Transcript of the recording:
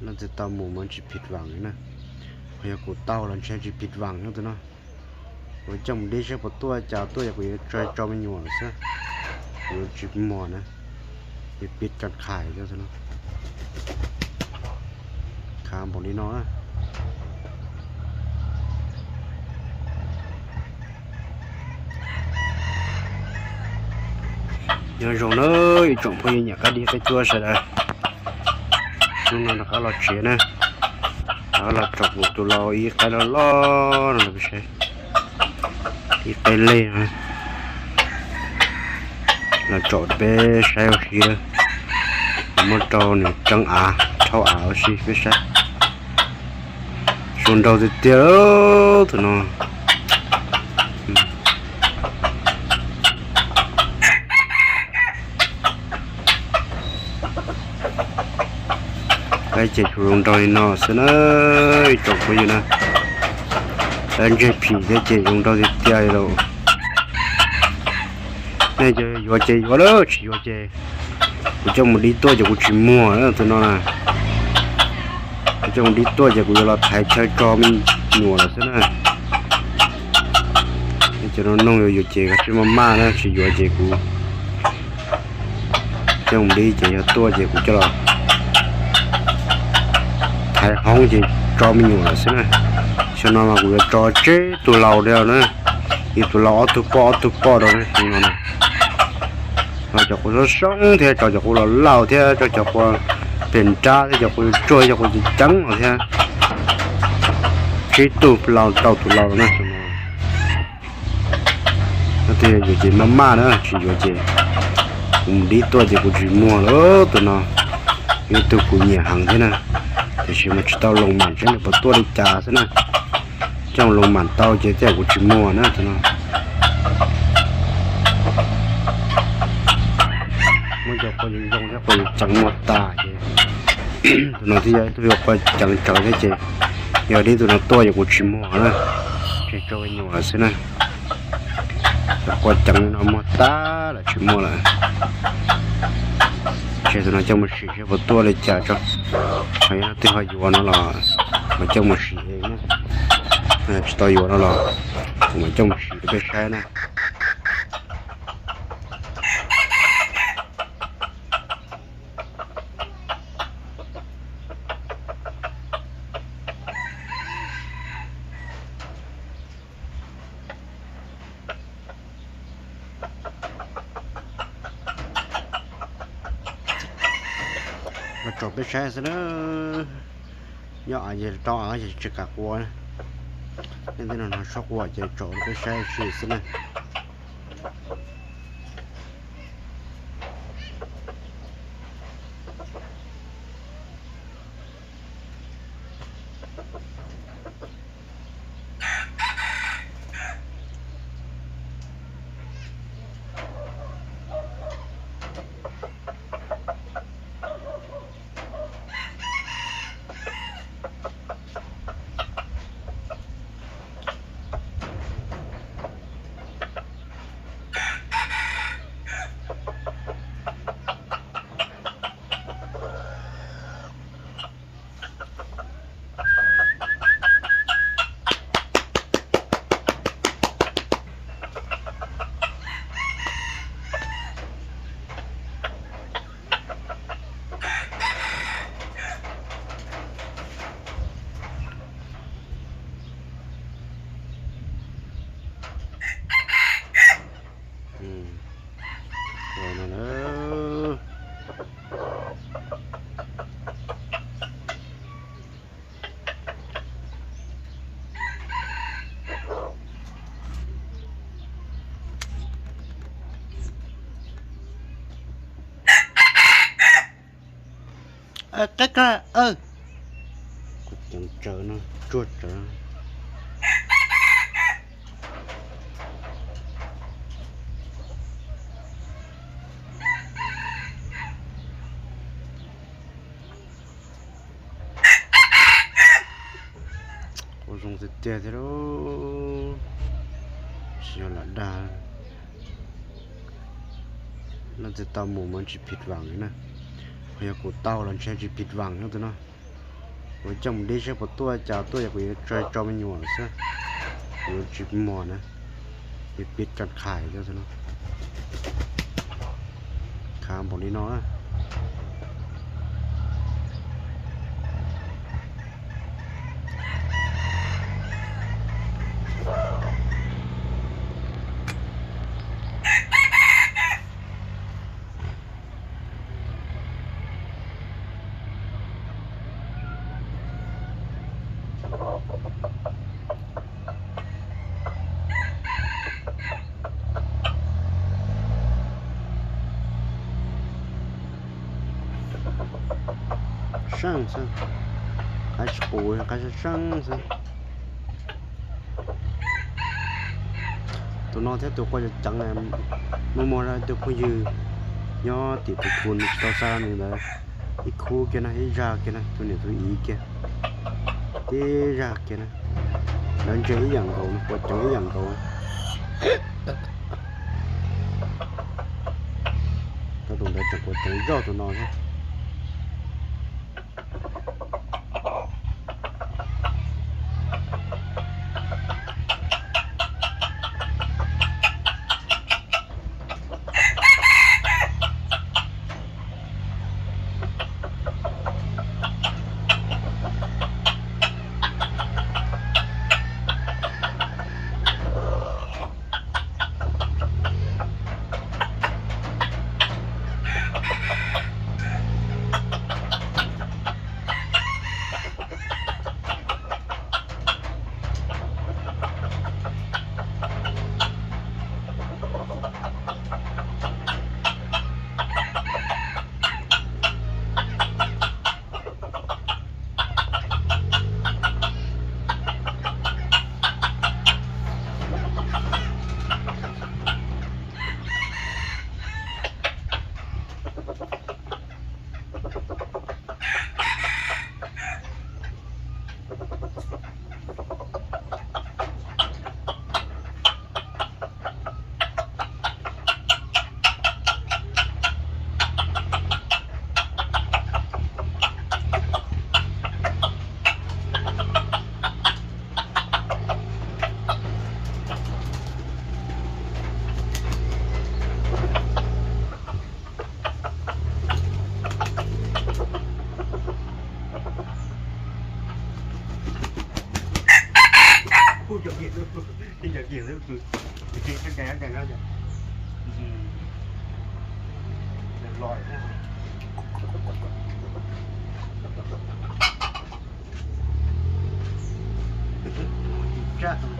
Leej twg tau mus mas tsis phim vam li na. Ho yog kuv tau los ntshe tsis phim vam no tus no. Kuv coj mus dib saib puas tuaj, cas tuaj yog kuv yuav tso tso me nyuam lawm xwb. Kuv yuav tsis muag na. Yuav piav cov khais cov tus no. Khav npaum li no na. Nyob zoo na ib tsoom phooj ywg nyiam qab dib qab cuab sawv daws. Hnub no rov qab los tsev na, rov qab los tsom kuv tus lau ib qaib loj loj no, ib qaib lej no. Los tsom peb saib ua si lawm. Muab rau nws tseeb av, rhaub av ua si peb saib. Zoo nraug tiag tiag tus no. Qaib ces tsuas zoo nraug li no xwb na, ib tsoom phooj ywg na. Qaib ntseg phim thiab ces zoo nraug tiag tiag li lauj. Nej cov yuav ces yuav lawm, tsis yuav ces kuv coj mus dib tuaj ces kuv tsis muag na tus no na. Kuv coj mus dib tuaj ces kuv yuav los thaiv chaw tso me nyuam lawm xwb na. Nej cov no noog yuav yuav ces kav tsij maj maj na, tsis yuav ces kuv coj mus dib ces yog tuaj ces kuv coj los thaiv hoob ces tso me nyuam lawm xwb na. Xyoo no mas kuv yuav tso tsib tug lau rau na, ib tug lau ob tug poj ob tug poj rau na. Tso cov qhua soob soob thiab, tso cov qhua laus laus thiab, tso cov qhua pem nrab thiab, cov qhua tsuag, cov qhua ceev ceev los thiab. Tsib tug lau rau tus lau na. Xyoo no yog yuav ces maj maj na, tsis yuav ces kuv mus dib tuaj ces kuv tsis muag lawm tus no. Yog ib tug kuv nyiam heev thiab na, tiam sis mas tsis tau loos mam saib nws puas tuaj li cas xwb na. Coj loos mam tau ces thiaj kuv tsis muag na tus no. Muab cov qhua zoo zoo thiab qhua ceev muag tas ces tus no thiaj yog ib tug yuav qhua ceev tsawv thiab ces yog dib tus no tuaj ces kuv tsis muag na. Ces tso me nyuam lawm xwb na. Cov qhua ceev no muag tas lawm tsis muag lawm. Ces tus no coj mus sim seb puas tuaj li cas tso. Ho yog leej twg ho yuav no los mas coj mus sim na. Tsis tau yuav no los kuv mam coj mus sim rau peb saib na. Los tsom peb saib xwb na. Nyob av ces rau av ces tsis kam qua. Leej twg no no tshua qua ces tsom peb saib xwb na. Qab ka, ceev tsawv no, tsuag tsawv. Ua zoo tiag tiag thiab lauj. Tsis yog lam dag. Leej twg tau mus mas tsis phim vam li na. Ho yog kuv tau los ntshe tsis phim vam no tus no. Kuv coj mus deb saib puas tuaj, cas tuaj yog kuv yuav tso tso me nyuam xwb, kuv yuav tsis mos na, ces piav tso qhais cov no, qhav npaum li no na. Seej xwb, qaib tsis qus, qaib seej seej xwb. Tus no thiab tus quaj ceev ceev, muaj muaj ib tug phooj ywg nyob tim tus khu nws tsis tau xa nws ntawd, ib khub kiag na, ib zaj kiag na, tus niam tus txiv kiag, tib zaj kiag na. Lawv ntse ib yam nkaus, quav ceev ib yam nkaus. Tab tus ntawd tseem quav ceev zoj tus no thiab. Zaj tus